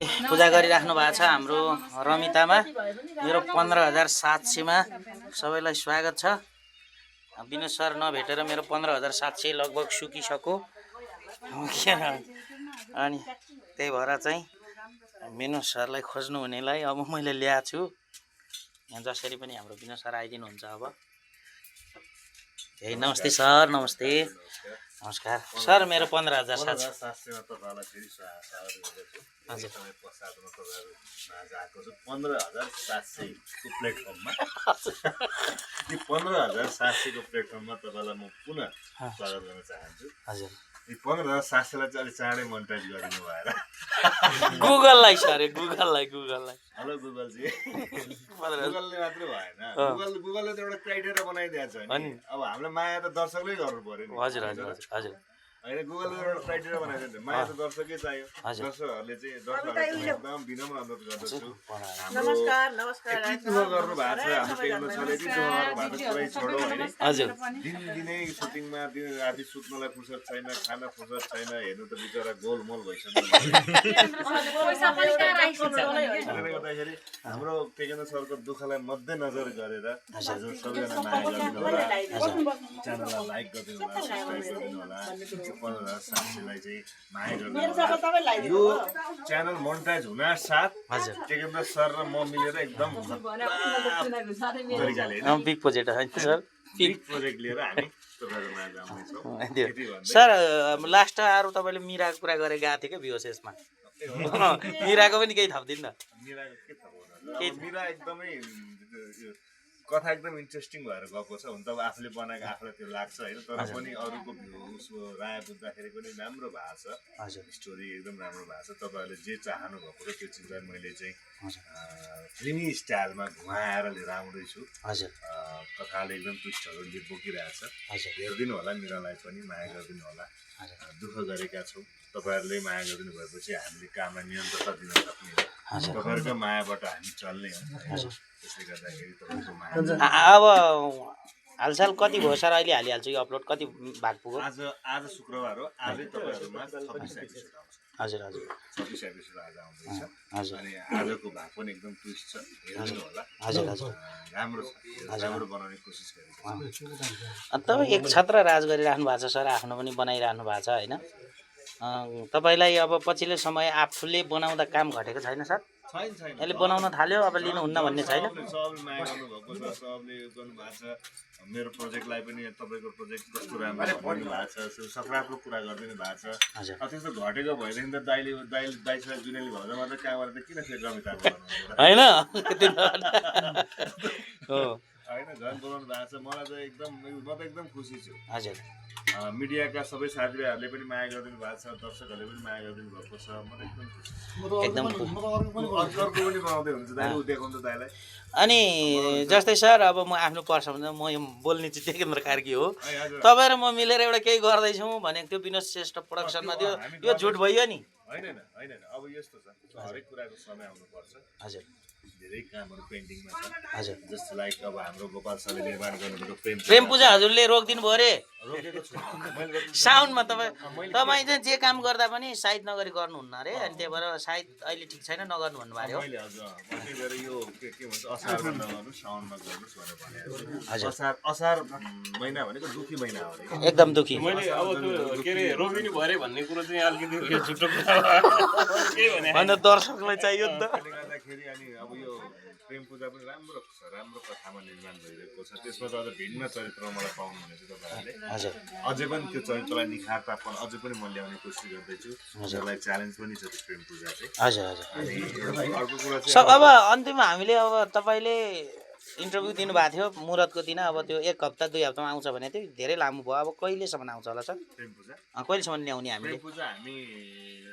पूजा गरिराख्नु भएको छ हाम्रो रमितामा। मेरो 15,700मा सबैलाई स्वागत छ। विनोद सर नभेटेर मेरो 15,700 लगभग सुकिसक्यो। अनि त्यही भएर चाहिँ विनोद सरलाई खोज्नु हुनेलाई अब मैले ल्याएको छु। यहाँ जसरी पनि हाम्रो विनोद सर आइदिनुहुन्छ अब। ए नमस्ते सर, नमस्ते, नमस्कार सर। मेरो 15,700 हजुर 15,700 को प्लेटफर्ममा 15,700 को प्लेटफर्ममा तपाईँलाई म पुनः स्वागत गर्न चाहन्छु। हजुर 15,700 लाई चाहिँ अलिक चाँडै मोनिटाइज गरिदिनु भएर गुगललाई सर, गुगललाई हेलो गुगलजी। गुगलले मात्रै भएन, गुगलले त एउटा क्राइटेरिया बनाइदिएको छ नि। अब हामीलाई माया त दर्शकले गर्नु पर्यो नि। हजुर हजुर हजुर हजुर होइन, गुगलले एउटा क्राइटेरिया बनाइदिन्छ, माया त दर्शकै चाहियो। दर्शकहरूले चाहिँ एकदम विनम्र अनुरोध गर्दछु, हाम्रो यति दुःख गर्नु भएको छ, हाम्रो टेक्नो सरले यति दुःख गर्नु भएको छ, पुरै छोडो होइन। हजुर दिनदिनै सुटिङमा दिन राति सुत्नलाई फुर्सद छैन, खान फुर्सद छैन, हेर्नु त बिचरा गोलमोल भइसक्यो। त्यसले गर्दाखेरि हाम्रो टेक्नो सरको दुःखलाई मध्यनजर गरेर हजुर सबैजना माया गरिदिनु होला, च्यानललाई लाइक गरिदिनु होला, सब्सक्राइब गरिदिनु होला। 15,700लाई चाहिँ माया गरिदिनु होला। यो च्यानल मोनिटाइज हुन साथ टेकेन्द्र सर र म मिलेर एकदम बिग प्रोजेक्ट होइन सर, बिग प्रोजेक्ट लिएर हामी तपाईँहरूमा आउनेछौँ। सर लास्ट अरू तपाईँले मिराको कुरा गरेर गएको थियो क्या VOSS-मा। मिराको पनि केही थप्दिनु न। मिराको के थप्नु, मिरा एकदमै कथा एकदम इन्ट्रेस्टिङ भएर गएको छ। हुन त अब आफूले बनाएको आफूलाई त्यो लाग्छ होइन, तर पनि अरूको उसको राय बुझ्दाखेरि पनि राम्रो भएको छ। स्टोरी एकदम राम्रो भएको छ। तपाईँहरूले जे चाहनु भएको छ त्यो चिजलाई मैले चाहिँ फिल्मी स्टाइलमा घुमाएर लिएर आउँदैछु। हजुर कथाले एकदम ट्विस्टहरूले बोकिरहेछ। हेरिदिनु होला, मिरालाई पनि माया गरिदिनु होला। दुःख गरेका छौँ, तपाईँहरूले माया गरिदिनु भएपछि हामीले कामलाई निरन्तरता दिन सक्ने हो। तपाईँहरूको मायाबाट हामी चल्ने हो। त्यसले गर्दाखेरि तपाईँको माया अब हालसाल कति भयो सर? अहिले हालिहाल्छु यो अपलोड। कति भाग पुग्यो? आज शुक्रबार हो, आजै तपाईँहरूमा 26 एपिसोड आउँछ। हजुर हजुर 26 एपिसोड आज आउँदैछ। हजुर अनि आजको भाग पनि एकदम ट्विस्ट छ, हेर्नु होला। हजुर हजुर राम्रो छ, राम्रो बनाउने कोसिस गरेको छ। तपाईँ एक छत्र राज गरिराख्नु भएको छ सर, आफ्नो पनि बनाइरहनु भएको छ होइन। तपाईँलाई अब पछिल्लो समय आफूले बनाउँदा काम घटेको छैन सर? छैन, यसले बनाउन थाल्यो अब लिनुहुन्न भन्ने छैन? सबले माया गर्नुभएको छ, सबले गर्नुभएको छ। मेरो प्रोजेक्टलाई पनि तपाईँको प्रोजेक्ट कस्तो राम्रो भन्नु भएको छ, सकारात्मक कुरा गरिदिनु भएको छ। त्यस्तो घटेको भएदेखि त दाइसँग जुनेली भएर मात्रै काम गरेर किन फेरि रमिता होइन होइन झन् बोलाउनु भएको छ। मलाई त एकदम, म त एकदम खुसी छु। हजुर मिडियाका सबै साथीभाइहरूले पनि माया गरिदिनु भएको छ, दर्शकहरूले पनि माया गरिदिनु भएको छ। म त एकदम खुसी, एकदम। अर्को पनि बनाउँदै हुन्छ दाइले, देखाउँछ दाइलाई। अनि जस्तै सर अब म आफ्नो पर्सनमा म यो बोल्ने चाहिँ टेकेन्द्र कार्की हो। तपाईँ र म मिलेर एउटा केही गर्दैछौँ भनेको थियो विनोद श्रेष्ठ प्रोडक्सनमा, त्यो झुट भयो नि? होइन, अब यस्तो छ, हरेक कुराको समय आउनुपर्छ। हजुर धेरै कामहरू पेन्डिङमा छ। हजुर जस्तो लाइक अब हाम्रो गोपाल सरले निर्माण गर्नुभएको प्रेम पूजा हजुरले रोकिदिनु भयो अरे रोकेको छु मैले। साउन्डमा तपाईँ चाहिँ जे काम गर्दा पनि साइड नगरी गर्नुहुन्न अरे, अनि त्यही भएर सायद अहिले ठिक छैन नगर्नु भन्नुभयो। मैले त्यही भएर यो के भन्छ असारमा नगर्नु, साउन्डमा गर्नुहोस् भनेर भनेको छु। असार महिना भनेको दुखी महिना हो, एकदम दुखी। मैले अब त्यो के अरे रोकिनु भयो अरे भन्ने कुरो चाहिँ अलिकति झुटो कुरा के भने दर्शकलाई चाहियो नि त। त्यसले गर्दाखेरि अनि अब यो प्रेम पूजा पनि राम्रो छ, राम्रो कथामा निर्माण भइरहेको छ। त्यसमा त अझ भिन्न चरित्रमा मलाई पाउनुहुनेछ तपाईँहरूले। अझै पनि त्यो चरित्रलाई निखारतापन अझै पनि म ल्याउने कोसिस गर्दैछु। जसलाई च्यालेन्ज पनि छ त्यो प्रेम पूजा चाहिँ। हजुर हजुर अनि अर्को कुरा चाहिँ अब अन्तिममा हामीले अब तपाईँले इन्टरभ्यू दिनुभएको थियो मुरतको दिन। अब त्यो 1 हप्ता 2 हप्तामा आउँछ भने त्यो धेरै लामो भयो। अब कहिलेसम्म आउँछ होला सर प्रेम पूजा? कहिलेसम्म ल्याउने हामीले? प्रेम पूजा हामी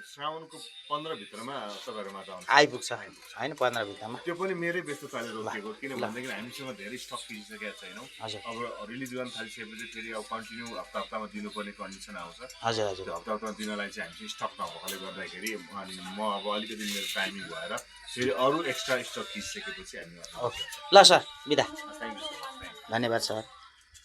श्रावणको 15 भित्रमा तपाईँहरूमा त आइपुग्छ होइन, 15 भित्रमा। त्यो पनि मेरै व्यस्तताले रोकेको, किनभनेदेखि हामीसँग धेरै स्टक किनिसकेका छैनौँ। अब रिलिज गर्न थालिसकेपछि फेरि अब कन्टिन्यू हप्ता दिनुपर्ने कन्डिसन आउँछ। हजुर हजुर त्यो हप्ता दिनलाई चाहिँ हामी स्टक नभएकोले गर्दाखेरि अनि म अब अलिकति मेरो टाइमिङ भएर फेरि अरू एक्स्ट्रा स्टक किनिसकेपछि हामी। ओके ल सर, बिदा। Thank you so much. धन्यवाद सर।